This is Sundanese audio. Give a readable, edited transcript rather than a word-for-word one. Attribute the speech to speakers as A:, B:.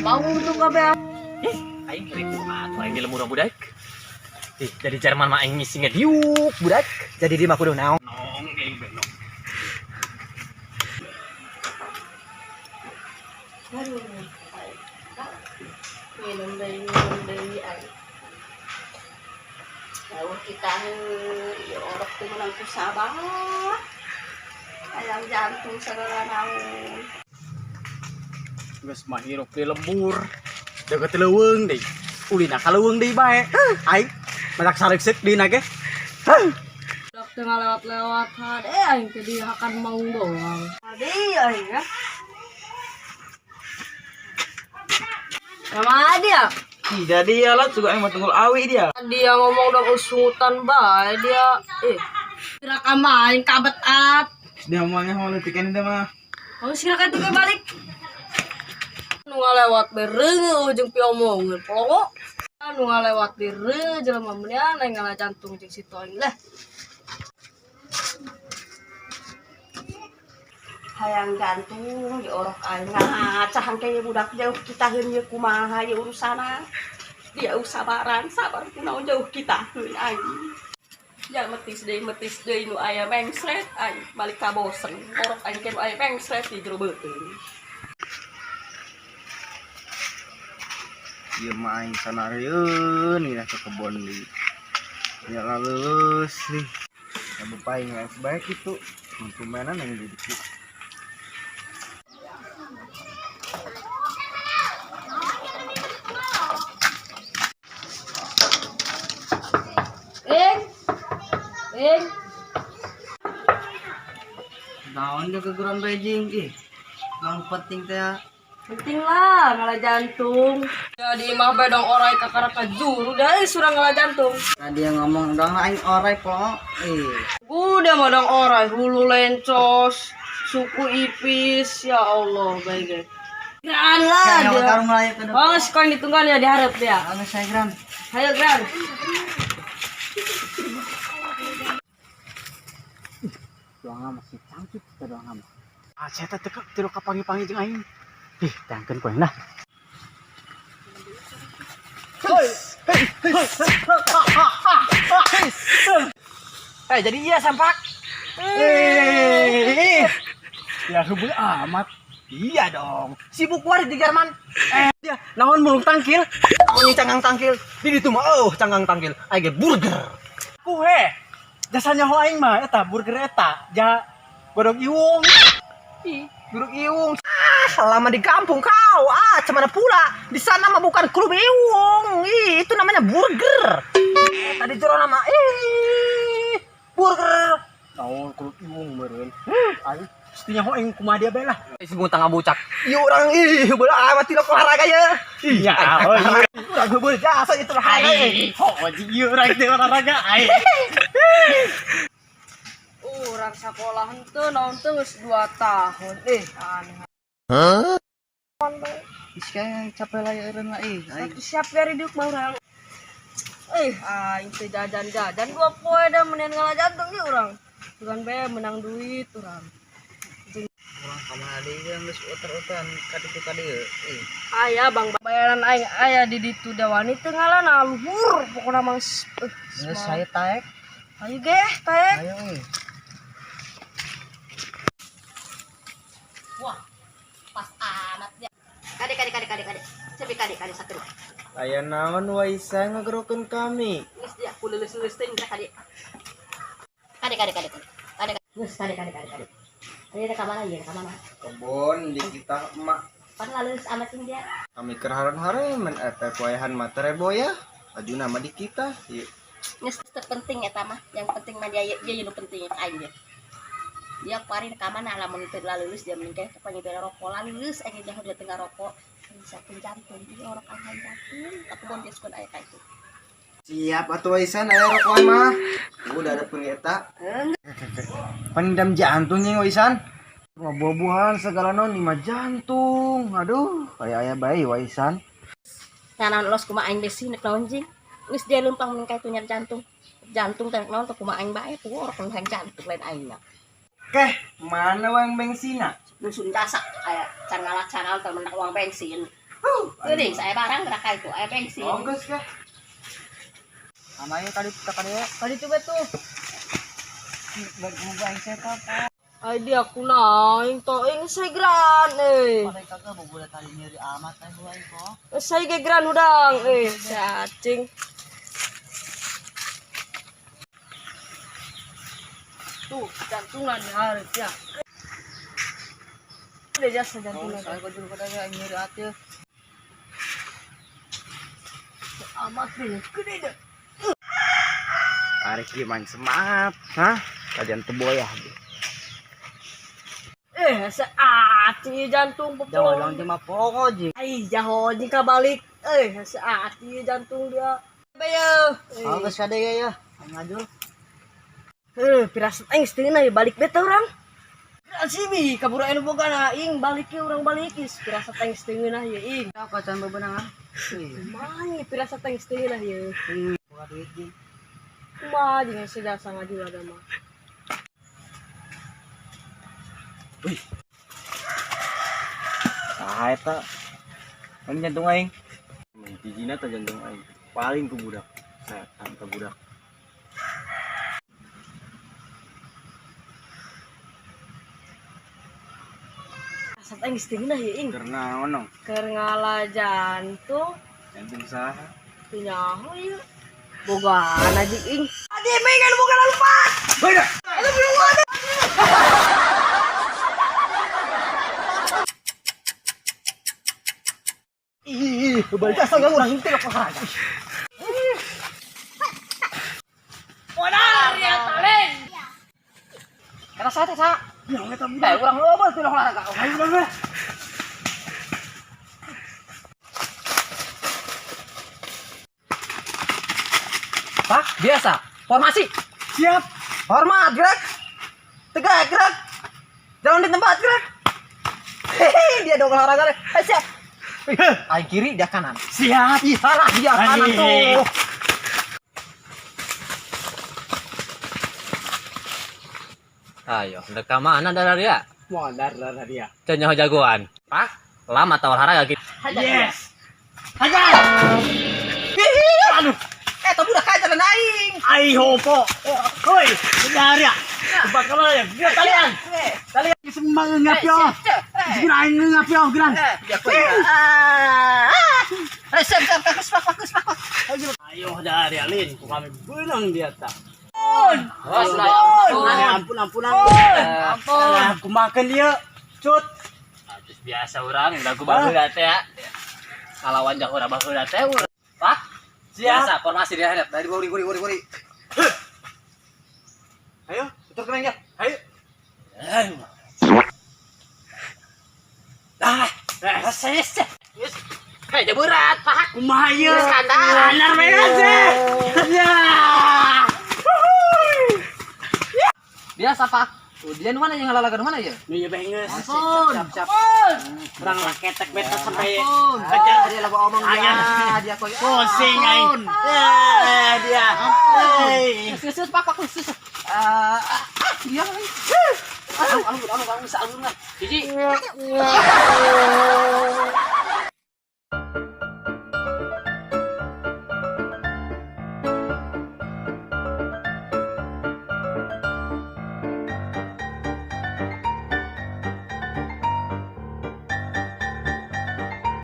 A: Mau tuh kabeh.
B: Ih, aing rek atuh aing di lembur budak. Ih, dari Jerman mah aing ngisi ngediuk budak.
C: Jadi di mah kudu naon?
B: Nong aing benong.
A: Aduh. Minum deui ay. Jauh kita ya orok teh menang ku sabar. Hayang jantung segala naon.
C: Geus mah hirup di lembur. Deukeut leuweung deui. Ulina ka leuweung deui bae. Aing matak sareuk-seuk dina ge.
A: Budak teh ngalewat-lewat hade aing teh dihakan maung doang. Hade aing ya. Sama dia.
C: Tidak dia lah juga aing mah tunggul awi dia.
A: Dia ngomong dong usungutan bae dia. Kira ka aing kabet at.
C: Dia mah mau leutik ini mah.
A: Oh, silakan juga balik. Nu ngalewat bereungeun ujung piomongeun polongo. Nu ngalewat bereungeun jelema meuneun aing ngala jantung jeung situ aing lah. Hayang jantung di orok aing ngacahan kayak budak jauh kita heun ieu kumaha ieu urusana. Dia sabaran, sabar kunaon jauh kita heun aing. Ya metis deui nu aya mengsret aing balik ka bosen. Orok aing ke nu aya mengsret di jero beuteung.
D: Ieu mah aing sanarieun nih ke kebon di. Ya lulus nih. Bapak aing baik itu. Tumbenan yang jadi.
A: Ing. Ing.
C: Naon dia keguran bejing ih. Naon penting teh.
A: Penting lah ngala jantung. Jadi mah bedong orai kakara kajuru dah surang ngala jantung.
C: Tadi yang ngomong dong aing orai po. Ih.
A: Udah madang orai hulu lencos, suku ipis, ya Allah baik. Gran lah dia. Oh, sekarang ditunggal ya diharap dia.
C: Anu saya Gran.
A: Ayo Gran.
C: Doang masih cangcut kita doang mah. Ah, saya teh teu tilu kapangi-pangi jeung aing. Ih, tangkeun ku aing lah.
B: Jadi iya sampak.
C: Ya heubeul amat.
B: Iya dong. Sibuk waris di Jerman.
C: Dia naon mulung tangkil?
B: Naon canggang tangkil. Di ditu mah oh canggang tangkil. Aing ge burger.
C: Kuhe. Jasanya ho aing mah eta burger eta. Ja godog iwung.
B: Ih, godog iwung. Ah, selama di kampung kau. Ah, cemana pula. Di sana mah bukan klub iwung. Ih, itu namanya burger. Tadi jero nama ih burger.
C: Naon klub iwung meureun. Aing pastinya ho aing kumaha dia bae lah.
B: Si buntang ngabucak. Ieu urang ih heubeul amat tidak olahraga ya.
C: Iya, oh iya. Urang heubeul jasa itu olahraga. Ho, ieu urang teh olahraga aing.
A: Urang sekolah henteu naon teu geus 2 tahun. Aneh.
D: Hah? Geus kayak capek lah ya eureun lah ih.
A: Tapi siap dari diuk mah urang. Aing teh jajan-jajan 2 poe da meuneun ngala jantung ieu urang. Bukan bae menang duit urang.
D: Urang ka mana deui geus uter-uteran ka ditu ka dieu. Ih.
A: Aya bang bayaran aing aya di ditu da wani teu ngalana luhur pokona mah.
D: Geus saya taek.
A: Ayo geh taek.
D: Ayo ih.
E: Wah, pas amat ya. Kade kade kade kade kade. Cepi kade kade satu.
D: Aya naon Waisa ngagerokeun kami?
E: Geus dia ku leuleus-leuleus teuing teh kade. Kade kade kade kade. Kade geus kade kade kade kade. Kade ka mana ieu ka mana?
D: Kebon di kita emak.
E: Pan leuleus amat cing dia.
D: Kami keur haren-haren eta poehan mah terebo ya. Ajuna mah di kita. Ieu.
E: Geus teu penting eta mah. Yang penting mah dia dia nu penting ka aing dia. Dia kuarin ka mana lamun teu lulus dia mending teh panggil rokok lulus aing jauh dia tengah rokok. Bisa jantung, ieu orok aing jantung. Aku bon dia sukan aya ka itu.
D: Siap atuh Waisan aya rokok mah. Udah ada pun eta. Pendam jantung jeung Waisan. Buah-buahan segala non lima jantung. Aduh, kayak aya bae Waisan.
E: Naon los kumaha aing besi nek naon jing. Geus dia leumpang mending ka itu nyar jantung. Jantung teh naon teh kumaha aing bae tuh orok nu jantung lain aing mah.
D: Keh, mana uang bensina?
E: Dusun jasa aya can ngalah canal teh menang uang bensin. Geuning saya barang gerak itu aya bensin.
D: Oh, geus kah? Amaya tadi kita kali ya.
F: Tadi tuh betul.
D: Mau aing setup.
F: Ay di aku na aing to ing segran eh.
B: Padai kagak boboda tadi nyeri amat aing aing kok.
F: Saya gegran udang eh cacing. Tuh jantungan harus ya. Udah jasa jantungan.
B: Saya kok dulu kadang aing nyeri hati.
F: Amat deh, gede deh.
D: Tarik ieu main semangat, hah? Kajian teboyah.
F: Eh, seati jantung popon.
B: Jangan jangan mah pokok ji.
F: Ai, jaho jika balik. Eh, seati jantung dia. Bayo.
B: Oh, geus kade ya ya. Aing ngajul.
F: Eh, pirasat aing setengah ya balik beta orang. Sini kabur anu boga na ing balik ke urang balik is pirasat aing setengah ya ing.
B: Kau kacan bebenangan.
F: Kumaha pirasat aing setengah ya.
B: Boga duit ji.
F: Kumaha jeung sejasa ngajul ada mah.
D: Saha eta? Kan jantung aing. Jijina teh jantung aing. Paling ku budak. Setan ka budak.
F: Pirasat aing setengah ya ing.
D: Keur naon nong?
F: Keur ngala jantung
D: Jantung saha?
F: teu nyaho ieu. Boga aja ing. Adi mengan boga lupa.
D: Beda.
B: Ih, balik asal gak urang teh olahraga.
F: Modal ya talen.
B: Karena saya teh sa. Eh, urang loba teh olahraga. Ayo urang. Pak, biasa. Formasi.
C: Siap.
B: Hormat, gerak. Tegak, gerak. Jangan di tempat, gerak. Hehe, dia dong olahraga. Eh, siap. Aing kiri, dia kanan.
C: Siap.
B: Ih, salah dia kanan tuh.
G: Ayo, ndek ka mana darah dia?
C: Modar darah dia.
G: Can nyaho jagoan. Pak, lama tau olahraga gitu.
C: Yes. Hajar.
B: Aduh. Eh, tapi udah kayak jalan aing.
C: Ai hopo. Hoi, darah dia. Bakal ya. Dia talian. Talian semang ngap yo. Gerak aing ngap yo, gerak.
B: Dia kok. Eh, siap, siap, fokus, fokus, fokus.
C: Ayo dari alin, ku kami benang dia tak.
G: Ampun.
C: Ampun, ampun, ampun.
F: Ampun.
C: Aku makan dia. Cut.
G: Habis biasa urang, udah ku baheula teh ya. Ngalawan jauh urang baheula teh urang. Pak,
C: Siap.
G: biasa formasi di hadap.
D: Dari bori bori bori bori.
C: Ayo,
D: Betul kena ya?
C: ayo.
G: Ah, ses. Hei, berat, Pak.
C: Kumaha ieu?
G: Standar.
C: Standar we sih. Ya.
B: Biasa, Pak. Dia nu mana yang ngalalaga nu mana ya?
C: Nu ieu bae geus.
B: Ampun. Siap, siap.
C: Urang lah ketek beta sampai
B: Ampun.
C: Kejar.
B: Dia lagu omong dia.
C: Ayan.
B: Dia kok.
C: pusing aing. Eh, dia. Hei.
B: Sus, sus, Pak, Pak, sus. Ah, ah, dia. Aduh, aduh, aduh, aduh, bisa alun
G: Hiji.